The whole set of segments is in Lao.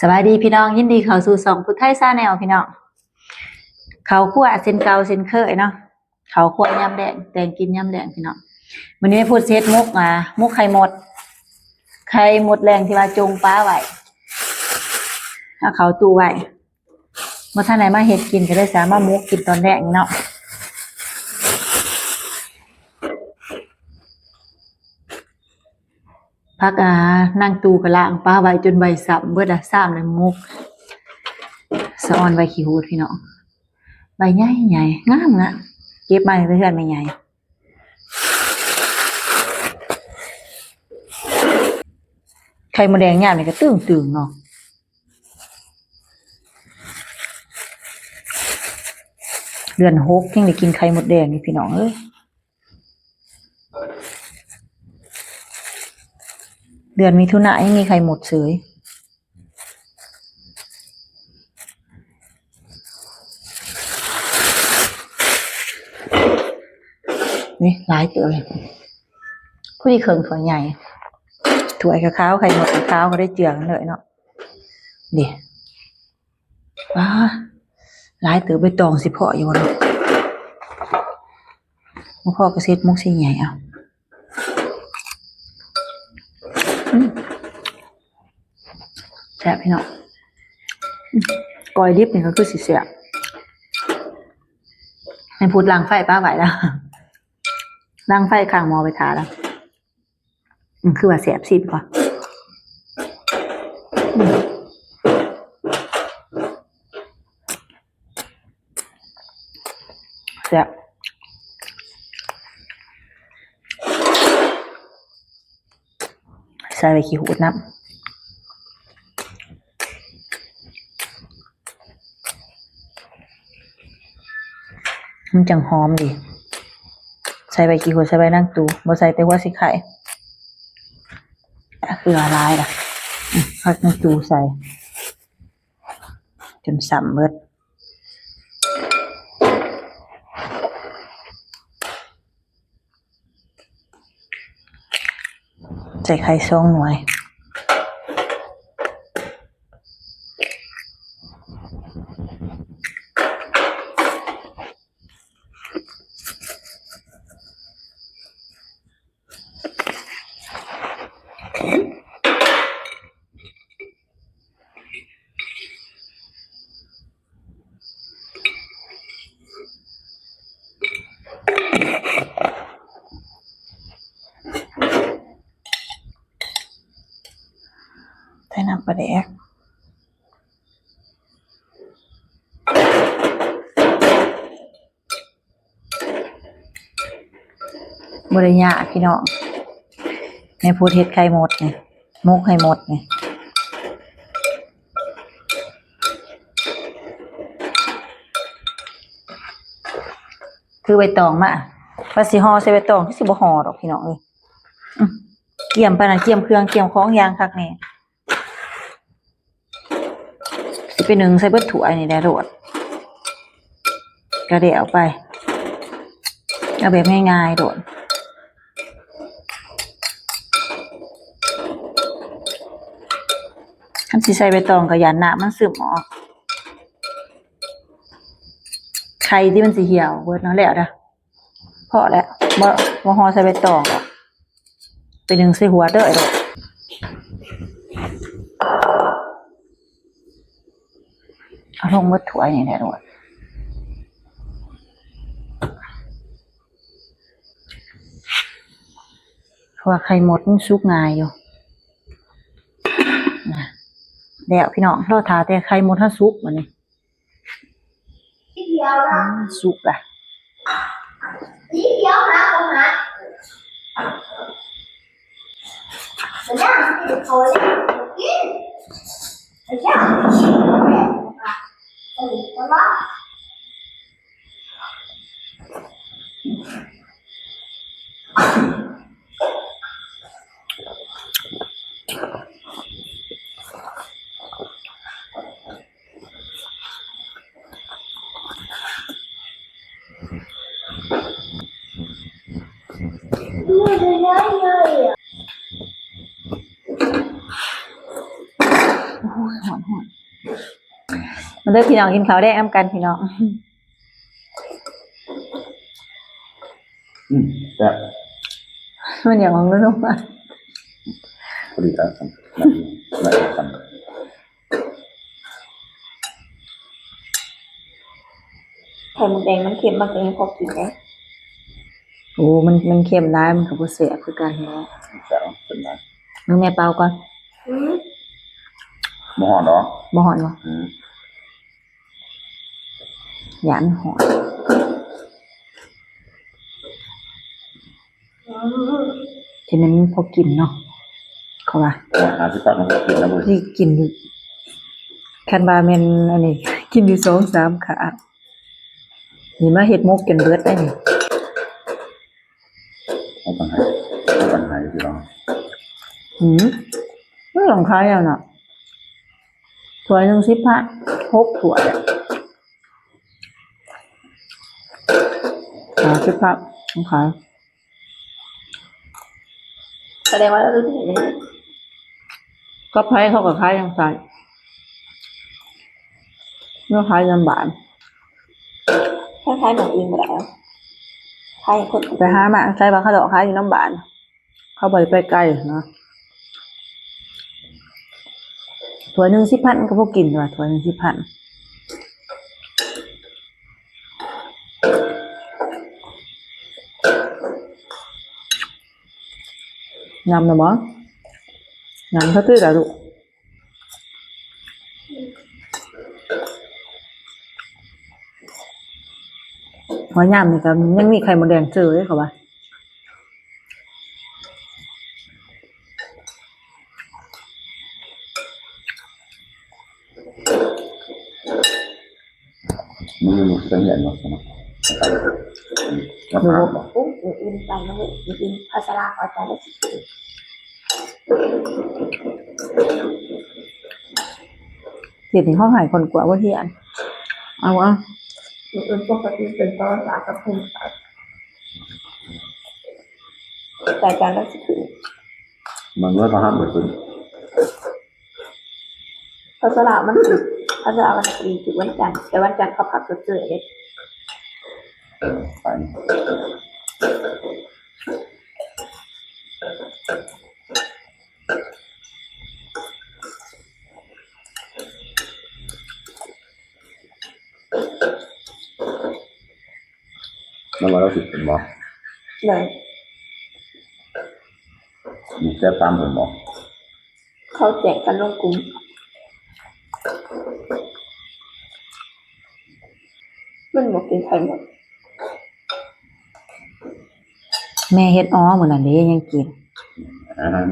ສະບາຍດີພີ່ນ້ອງ ຍິນດີເຂົ້າສູ່ຊ່ອງພຸດໄທ Channel ພີ່ນ້ອງ. ເຂົ້າຄົວເຊັ່ນເກົ່າເຊັ່ນເຄີຍເນາະ ເຂົ້າຄົວຍາມແລງ ແຕ່ງກິນຍາມແລງພີ່ນ້ອງ. ມື້ນີ້ພຸດຊິເຮັດໝົກ ອ່າ ໝົກໄຂ່ມົດ ໄຂ່ມົດແດງທີ່ວ່າຈົ່ງປາໄວ້ ເອົາເຂົ້າຕູ້ໄວ້. ບໍ່ທັນໄດ້ມາເຮັດກິນ ກໍເລີຍຊິເອົາມາໝົກກິນຕອນແລງນີ້ເນາະ. ຜັກ ອ່າ ນາງຕູ້ກໍລ້າງປາໄວ້ຈົນໄວຊ້ຳເບິດລະ ຊ້ຳແລ້ວໝົກ. ສະອອນໃບຂີ້ຫູດພີ່ນ້ອງ ໃບໃຫຍ່ໆ ງາມນະ ເກັບມາແຕ່ເຮືອນແມ່ໃຫຍ່. ໄຂ່ມົດແດງຍາມນີ້ກໍຕຶງໆເນາະ. ເດືອນຫົກຍັງໄດ້ກິນໄຂ່ມົດແດງຢູ່ພີ່ນ້ອງເອີຍ. ເດືອນມິຖຸນາຍັງມີໄຂ່ມົດເສີຍ. ນີ້ຫຼາຍເຕີບເລີຍ ພໍດີເຄິ່ງຖ້ວຍໃຫຍ່. ຖ້ວຍຂາວໆ ໄຂ່ມົດຂາວໆ ກໍໄດ້ເຈືອກັນເລີຍເນາະ. ນີ້ ວ້າ ຫຼາຍເຕີບ ໃບຕອງຊິພໍຢູ່ບໍ່ເນາະ? ບໍ່ພໍກໍເຮັດໝົກຊິໃຫຍ່ເອົາ. ອືມ ແຊບພີ່ນ້ອງ ອືມ ກ້ອຍດິບນີ້ກໍຄືຊິແຊບ. ໃຫ້ພຸດລ້າງໄຟປະໄວ້ລະ ລ້າງໄຟ ຄ້າງໝໍ້ໄປຖ້າລະ. ອືມ ຄືວ່າແຊບ ຊີມກ່ອນ. ອືມ ແຊບ ໃສ່ໃບຂີ້ຫູດນຳ. ມັນຈັ່ງຫອມດີ. ໃສ່ໃບຂີ້ຫູດ ໃສ່ໃບນາງຕູ ບໍ່ໃສ່ແຕ່ຫົວຊິໄຄ. ເກືອຫຼາຍລະ ອືມ ຜັກນາງຕູໃສ່ ຈົນຊ້ຳເບິດ. ໃສ່ໄຂ່ສອງໜ່ວຍ. ໃສ່ນ້ຳປາແດກ. ບໍ່ໄດ້ຍາກພີ່ນ້ອງ ແມ່ພຸດເຮັດໄຂ່ມົດນີ້ ໝົກໄຂ່ມົດນີ້. ຖືໃບຕອງມາ ວ່າຊິຫໍ່ໃສ່ໃບຕອງ ຄືຊິບໍ່ຫໍ່ດອກພີ່ນ້ອງເອີຍ. ອືມ ກຽມປານນັ້ນ ກຽມເຄື່ອງ ກຽມຂອງຢ່າງຄັກແນ່. ຊິໄປໜຶ້ງໃສ່ເບິດຖ້ວຍນີ້ແຫຼະໂລດ ກະແລ້ວໄປ ເອົາແບບງ່າຍໆໂລດ. ຄັນຊິໃສ່ໃບຕອງກໍຢ້ານນ້ຳມັນຊຶມອອກ ໄຂ່ທີ່ມັນຊິຫ່ຽວເບິດເນາະ. ແລ້ວເດີ ພໍແລ້ວ ບໍ່ ບໍ່ຫໍ່ໃສ່ໃບຕອງດອກ ໄປໜຶ້ງໃສ່ຫົວເດີ. ເອົາລົງໝົດຖ້ວຍນີ້ແຫຼະໂລດ ເພາະວ່າໄຂ່ມົດມັນສຸກງ່າຍຢູ່. ນະ ແລ້ວພີ່ນ້ອງ ລໍຖ້າແຕ່ໄຂ່ມົດເຮົາສຸກບາດນີ້. ອືມ ສຸກລະ. ໂອ້ໂຫ ໂອ້ຍ ຮ້ອນໆ ມາເດີພີ່ນ້ອງ ກິນເຂົ້າແລງນຳກັນພີ່ນ້ອງ. ອືມ ແຊບ ມັນຫຍັງຂອງໜູມາ ພໍດີແລ້ວ ໄດ້ກັນ. ໄຂ່ມົດແດງມັນເຄັມ ມັນກໍຍັງພໍກິນໄດ້. ໂອ້ ມັນ ມັນເຄັມຫຼາຍ ມັນກໍບໍ່ແຊບຄືກັນແຫຼະ. ແຊບເນາະ ເປັນໄງ? ເບິ່ງແມ່ເປົ່າກ່ອນ. ອືມ ບໍ່ຮ້ອນດອກ. ບໍ່ຮ້ອນບໍ່? ອືມ ຢ້ານຮ້ອນ. ທີ່ແມ່ນພໍກິນເນາະ ເຂົາວ່າ ຫ້າສິບບາດມັນກໍກິນແລ້ວເວີຍ ຊິກິນຢູ່. ຄັນວ່າແມ່ນອັນນີ້ ກິນຢູ່ສອງສາມຄາບ ນີ້ມາເຮັດໝົກຈົນເບິດໄດ໋ນີ້. ເອົາກັນໃຫ້ ເອົາກັນໃຫ້ພີ່ນ້ອງ. ອືມ ມັນຕ້ອງຂາຍແລ້ວນະ ຖ້ວຍໜຶ່ງສິບພັນ ຫົກຖ້ວຍ ຫ້າສິບພັນຂາຍ. ສະແດງວ່າລາວເຮັດເອງ ກັບໃຜເຂົາກໍຂາຍຈັ່ງຊັ້ນ ແນວຂາຍນຳບ້ານ. ຂາຍໝ່ອງອື່ນບໍ່ໄດ້ ຂາຍໃຫ້ຄົນ ໄປຫາມາໃສ່ວ່າເຂົາເຈົ້າຂາຍຢູ່ນຳບ້ານ ເຂົາບໍ່ໄດ້ໄປໄກນະ. ຖ້ວຍໜຶ່ງສິບພັນກໍບໍ່ກິນວ່າ ຖ້ວຍໜຶ່ງສິບພັນ. ຍຳລະບໍ່? ຍຳເທົ່າຕື້ລະລູກ. ວ່າຍາມນີ້ກໍຍັງມີໄຂ່ມົດແດງເຈີເດ້ ເຂົາວ່າ. ມື້ນີ້ຊິໄປຮຽນບໍ່? ມາຖາມບໍ່? ອຸ້ມ ມື້ອື່ນໄປເນາະ ມື້ອື່ນພາສາລາວອາຈານລະຊິ ເຮັດໃຫ້ເຮົາໃຫ້ຄົນກວ່າບໍ່ຮຽນ. ເອົາ ເອົາ ມື້ອື່ນປົກກະຕິເປັນພາສາລາວກັບພູມສາດ ອາຈານລະຊິຂຶ້ນ ມັນເລີຍພາຫັບບໍ່ຂຶ້ນ. ພາສາລາວມັນຖືກ ພາສາລາວມັນຖືກວັນຈັນ ແຕ່ວັນຈັນເຂົາພັກຊົດເຊີຍເດ້. ເອີ ໄປ ແລ້ວວ່າລາວສິເປັນບໍ່? ໂດຍ ມີແຊດຕາມເພິ່ນບໍ່? ເຂົາແຈ້ງກັນລົງກຸ່ມ ມັນບໍ່ກິນໄຂ່ໝົດ. ແມ່ເຮັດ ອໍ ມື້ນັ້ນເດ້ຍັງກິນ ອັນນັ້ນ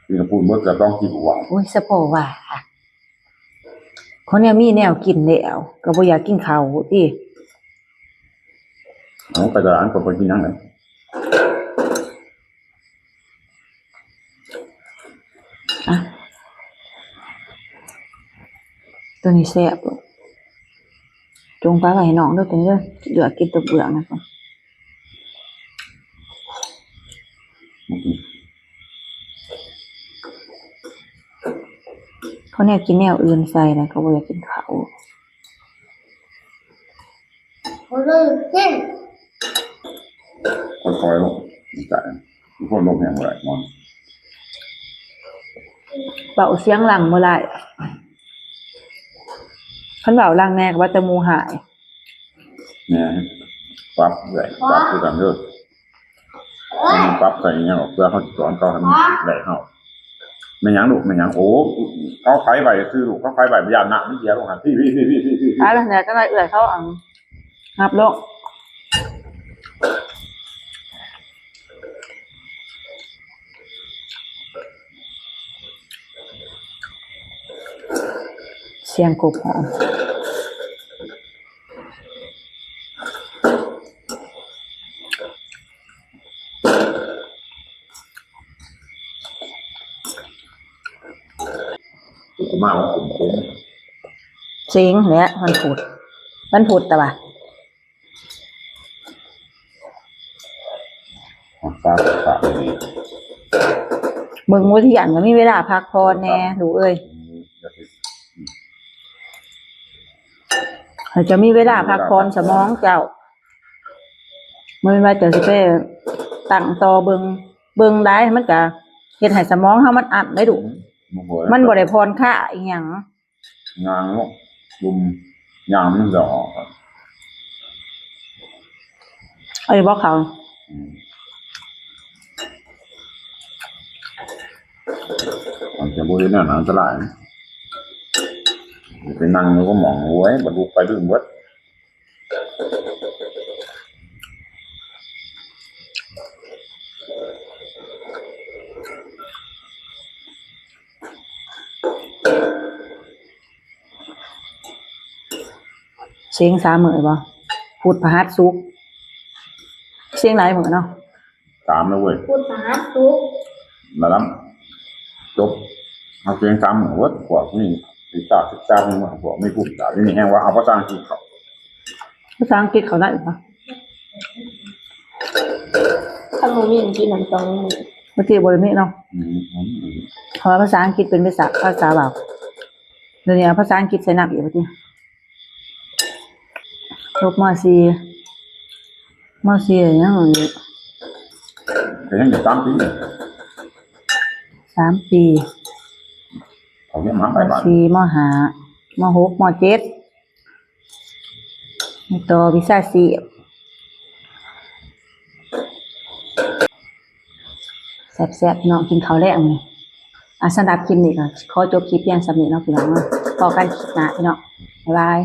ກິນກັບປູນໝົດກໍຕ້ອງກິນຫວານ. ໂອ້ຍ ສະເພາະວ່າ ຄົນແນວມີແນວກິນແລ້ວກໍບໍ່ຢາກກິນເຂົ້າຕິ. ເອົາ ໄປຕະຫຼາດກໍບໍ່ກິນຫຍັງແຫຼະ. ອ່ະ ໂຕນີ້ແຊບ ຈົ່ງປະໄວ້ໃຫ້ນ້ອງເດີ ເປັນເດີ ຢາກກິນຕົວເປືອກນະ. ເຂົາແນວກິນແນວອື່ນໃສ່ແລ້ວ ເຂົາບໍ່ຢາກກິນເຂົ້າ. ເຂົາເລີຍກິນ ຄ່ອຍໆລົງ ໃຈ ຄົນລົງແຮງບໍ່ໄດ້ ນອນ ເວົ້າສຽງດັງບໍ່ໄດ້. ຄັນເວົ້າດັງແດ່ກໍວ່າແຕ່ໝູ່ຮ້າຍ. ແມ່ນ ປັບເອື້ອຍ ປັບຄືກັນເດີ. ມັນປັບໃສ່ອີ່ຫຍັງອອກ ເພື່ອເຮົາຊິສອນເຂົາໃຫ້ມັນໄດ້ເຮົາ. ແມ່ນຫຍັງລູກ ແມ່ນຫຍັງ? ໂອ້ ເຂົາໄຂໄວ້ຊື່ລູກ ເຂົາໄຂໄວ້ ຢ້ານນ້ຳມັນເສຍລົງຫັ້ນ ພີ້ໆໆໆ. ອ່າ ແລ້ວຈັ່ງໃດກໍເອື້ອຍເຂົາ ອັນ ຮັບໂລດ. ສຽງກົບຫອມ. ມາຂມໆ ສິງແຫຼະ ວັນພຸດ ວັນພຸດຕະຫວາ. ເບິ່ງມື້ທ່ຽງກໍມີເວລາພັກຜ່ອນແດ່ລູກເອີຍ. ໃຫ້ເຈົ້າມີເວລາພັກຜ່ອນສະໝອງເຈົ້າ. ບໍ່ແມ່ນວ່າເຈົ້າຊິໄປຕັ້ງຕໍ່ເບິ່ງ, ເບິ່ງຫຼາຍມັນກະເຮັດໃຫ້ສະໝອງເຮົາມັນອັ້ນໄດ໋ລູກ. ອືມ ມັນບໍ່ໄດ້ຜ່ອນຄາຍອີ່ຫຍັງ. ຍ່າງລົງ ດຸ່ມຍ່າງມັນຈະອອກ. ເອີ ບໍ່ເຂົ້າ ອືມ ມັນຈະບໍ່ເຮັດແນວນັ້ນອັນຕະລາຍ. ໄປນັ່ງຢູ່ກໍມອງ ໂອ້ຍ ບັດລຸກໄປດຶງເບິດ. ເສັງສາມມື້ບໍ່? ພຸດ ພະຫັດ ສຸກ ເສັງຫຼາຍມື້ເນາະ. ສາມແລ້ວເວີຍ ພຸດ ພະຫັດ ສຸກ ລະລຳ ຈົບ. ເຮົາເສັງສາມມື້ເວີຍ ພວກນີ້ວິຊາສຶກສາ ພວກມີພູມຖານນີ້ແຮງວ່າເອົາພາສາອັງກິດເຂົ້າ. ພາສາອັງກິດເຂົ້າໄດ້ບໍ່? ຄັນບໍ່ມີອັງກິດນັ້ນຕ້ອງມີ ເມື່ອກີ້ບໍ່ໄດ້ມີເນາະ. ອືມ ເພາະວ່າພາສາອັງກິດເປັນພາສາ ພາສາເວົ້າ. ດຽວນີ້ເອົາພາສາອັງກິດໃສ່ນຳອີກວ່າຕິ. ຈົບ ມ.ສີ່ ມ.ສີ່ ຍັງ ກໍຍັງອີກສາມປີ ສາມປີ. ເຂົາຮຽນມະຫາໄລ ມ.ສີ່ ມ.ຫ້າ ມ.ຫົກ ມ.ເຈັດ ຕໍ່ວິຊາຊີບ. ແຊບໆ ພີ່ນ້ອງ ກິນເຂົ້າແລງ. ອ່າ ສຳລັບຄລິບນີ້ກໍຂໍຈົບຄລິບພຽງສ່ຳນີ້ເນາະ ພີ່ນ້ອງເນາະ. ພໍ້ກັນຄລິບໜ້າ ພີ່ນ້ອງ. ບາຍບາຍ.